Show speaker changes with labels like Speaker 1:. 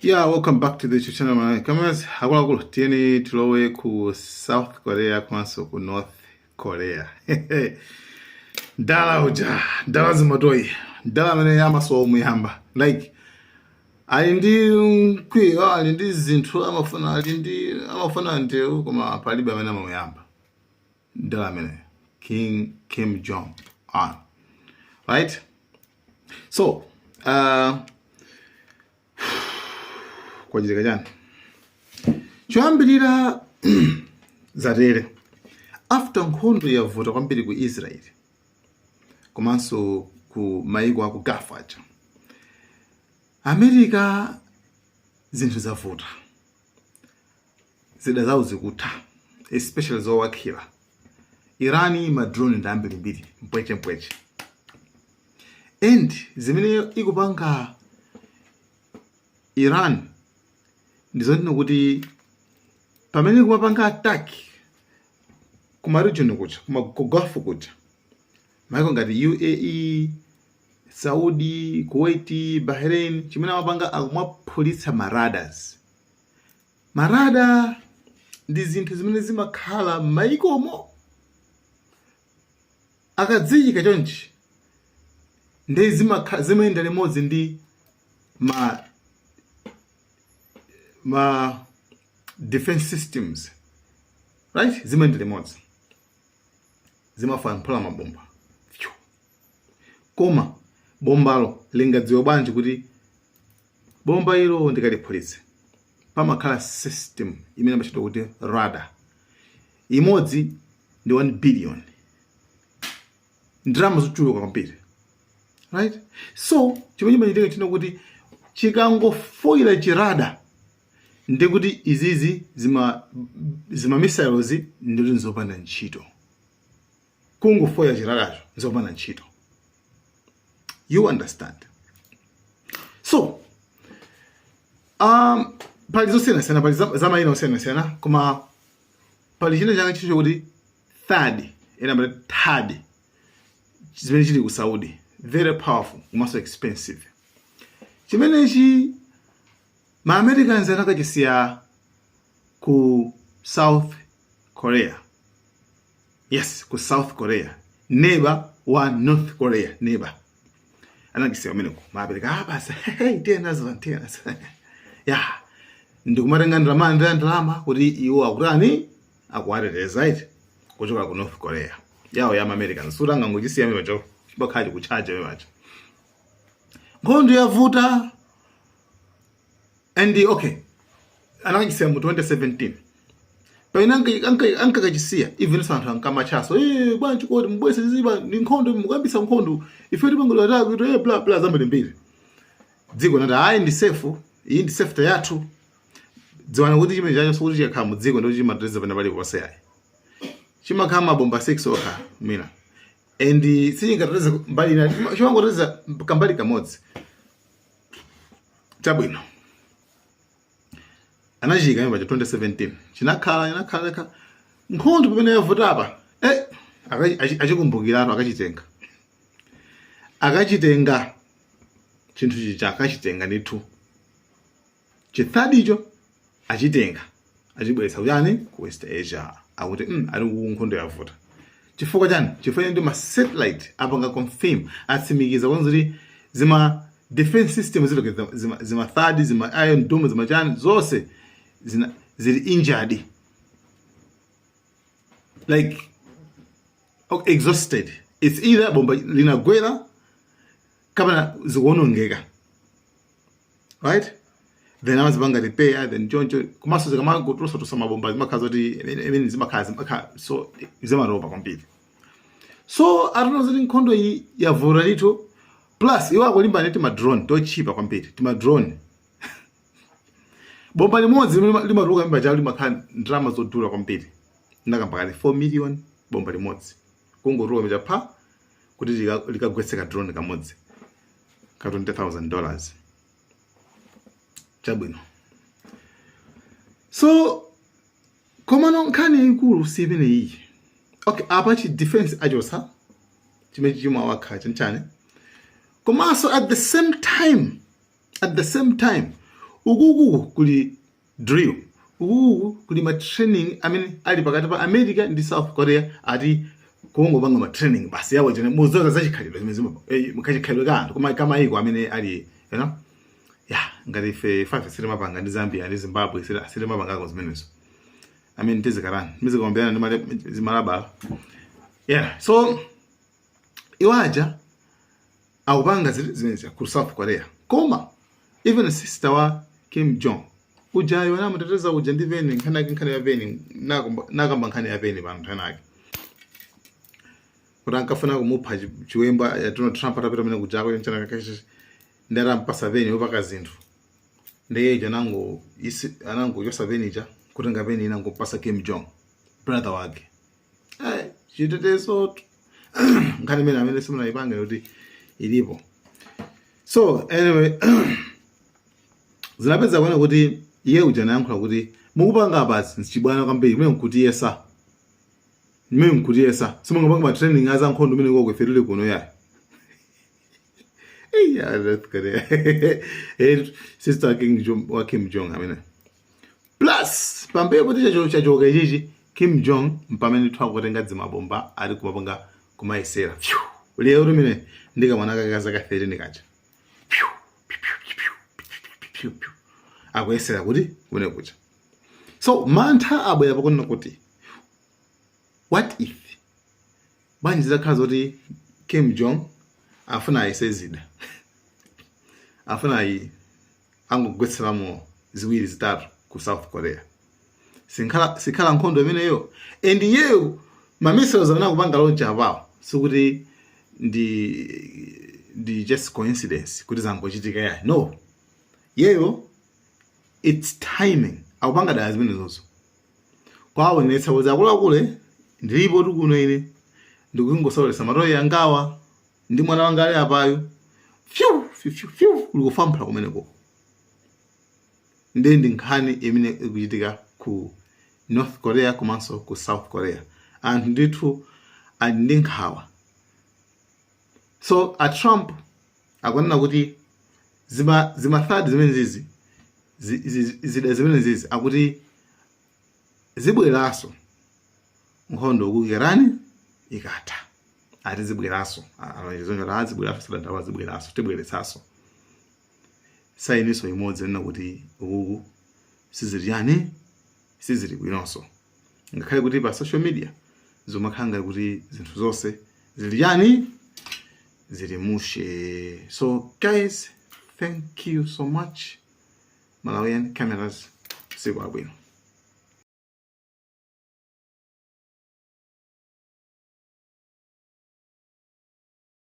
Speaker 1: Yeah, welcome back to the YouTube channel, man. Cameras, akuluakulu, tiyeni tilowe ku South Korea komanso ku North Korea. Ndala uja, ndala zimatoyi, ndala amene amasowa muyamba. Like, ali ndi mkwiyo, ali ndi zinthu amafuna, ali ndi amafuna ndewu, koma palibe amene amamuyamba. Ndala amene King Kim Jong Un. Right? So, kwachitika chani? Choyambirira zatere: after nkhondo yavuta kwambiri ku Israel komanso ku maiko aku Gulf aja, America zinthu zavuta, zida zawo zikutha, especially zowakhira Irani. Ma drone ndi ambirimbiri, mpweche mpweche, and zimene ikupanga Iran ndizonena kuti pamene kumapanga attack kuma region kuja, kuma ku Gulf kuja, maiko ngati UAE, Saudi, Kuwait, Bahrain, chimene amapanga akumaphulitsa ma radars. Ma radar ndi zinthu zimene zimakhala m'maikomo, akadziyika chonchi ndi zimayenda limodzi ndi ma defense systems, right? Zimayenda limodzi, zimafanphula mabomba. Phew. Koma bombalo lingadziwe bwanji kuti bomba ilo ndikaliphulitse? Pamakhala system imene amachitwa kuti radar. Imodzi ndi 1 billion, ndalama zochuluka kwambiri, right? So chimene chimachitika chino kuti chikangofoira chi radar, ndikuti izizi zima missiles ndikuti nzopanda ntchito. Kungofoira chi radarcho nzopanda ntchito, you understand? So pali zosiyanasiyana, pali zamayina osiyanasiyana, koma pali china changa chicho kuti THAAD, ena amati THAAD, chimene chili ku Saudi, very powerful komanso expensive. Chimenechi ma Americans anakachisiya ku South Korea. Yes, ku South Korea, neighbor wa North Korea, neighbor, anakisiya kumeneko. Mapereka, ah, basi, hey, tiye nazo, tiye nazo ya, ndikumatenga ndalama, ndira ndalama kuti iwo akutani, akuwateteza iti kuchoka ku North Korea yawo ya Americans. Suti angangochisiya mepacho, chibakhala chikuchaja mepacho. Nkhondo yavuta and okay, anakachisiya mu 2017. Paina ankakachisiya, even so anthu ankamachaso, eh, bwanji kodi mbwese ziba ni nkhondo, mukambisa nkhondo, ife tipangidwa attack ito, eh, bla bla, zambiri mbiri. Dziko nati ayi, ndi safe iyi, ndi safety yathu. Dziwana kuti chimene chacho sokuti chikakhala mu dziko ndikuti chimateteza pena paliponse ayi, chimakhala mabomba 6 okha mwina, and sichingateteze mbali ina, chimangoteteza kambali kamodzi. Chabwino, anachiyika nyumba cha 2017, chinakhala, chinakhala, chinakhala. Nkhondo pamene yavuta apa, eh, achikumbukiratu, akachitenga, akachitenga chinthu chicha, akachitenga ndithu chi THAAD icho, achitenga, achibweretsa kuyani, ku West Asia. Akuti ali ku nkhondo yavuta. Chifukwa chani? Chifukwa ndi ma satellite apanga confirm, atsimikiza kwanza kuti zima defense system ziloke, zima THAAD, zima Iron Dome, zima chani zonse zili injured, like, okay, exhausted. It's either bomba linagwera kapena zikuonongeka, right? Then amazipanga repair, then choncho. Komanso zikamangotulosatusa mabomba zimakhala zoti imene zimakhala so zimatopa kwambiri. So atona zoti nkhondo iyi yavuta ndithu, plus iwo akulimbana ndi tima drone tochipa kwambiri, tima drone. Bomba limodzi limatuluka mimba chawo limakhala ndalama zodula kwambiri, ndakamba kale, 4 million bomba limodzi kungotuluka micha pa kuti likagwetse ka drone kamodzi ka $20,000. Chabwino, so komano nkhani yayikulu si imene iyi. Okay, apa chi defense achosa chimene chimawakhala chanchane, komanso at the same time, at the same time Ukuku kuli drill, ukuku kuli ma training amene ali pakati pa America ndi South Korea. Ati kungopanga ma training basi yawo chene muzoza zachikhalidwe zimene kachikhalidwe ka anthu koma kamayiko amene ali yeah, ngati ife five sitimapanga ndi Zambia ndi Zimbabwe, sitimapangako zimenezo. I mean, tizikarani mizikaomberana ndi zimalabala. Yeah, so iwaja akupanga zimenezi ku South Korea, koma even sister wa Kim Jong ujayo anamuteteza uja ndi veni, nkhani yake, nkhani ya veni, nakamba nkhani ya veni pano nkhani yake kuti ankafuna kumupha chiwemba ya Donald Trump atapita mene kujako nchana ndi atampasa veni yopaka zinthu, ndiye anango anangochosa veni ija, kutenga veni ina ngompasa Kim Jong brother wake. Chitetezo nkhani imene amene simunayipanga kuti ilipo. So anyway, zinapeza kuona kuti iye uja anayankhula kuti mukupanga apazi nchibwana kwambiri, mene nkutiyesa, mene nkutiyesa, simungapanga ma training aza nkhondo mene koko ife tili kuno yayi. Yeah, that's good. Sister King Jong, wa Kim Jong amene plus pambuyo poti chachoka ichichi, Kim Jong mpamene twakutenga dzimabomba ali kumapanga kumayesera. Phew! Lero limene ndikamwana kake ka zaka 13 kaja. Phew, phew, phew, phew, phew, phew. Akuyesera kuti kumene kucha. So mantha abwera pakunena kuti what if bwanji zitakhala zoti Kim Jong afuna ayese zida, afuna ayi angogwetseramo ziwiri zitatu ku South Korea, sikhala nkhondo imeneyo? And iyeyo ma missiles amene akupanga launch apawo sikuti ndi just coincidence kuti zangochitika yayi. No, yeyo it's timing, akupanga dala zimenezozo kwaonetsa kuti akuluakulu ndilipo tikuno, ine ndikungosolesa matoyi angawa ndi mwana wanga ali apayo. Fyu fyu fyu fyu, likufamphula kumeneko. Ndi nkhani imene ikuchitika ku North Korea komanso ku South Korea. Anthu ndithu ali ndi nkhawa. So a Trump akunena kuti zima THAAD zimene zizi zida zimene zizi akuti zibweranso nkhondo ku Iran ikatha, ati zibweranso, alonjezonjera zibweranso, sadandaula, zibweranso, tibweretsanso. Sign-inso imodzi nena kuti ukuku sizili yani, sizili bwinonso, ngakhale kuti pa social media zimakhala ngati kuti zinthu zonse zili yani, zili mushe. So guys, thank you so much. Malawian Cameras, siku abwino.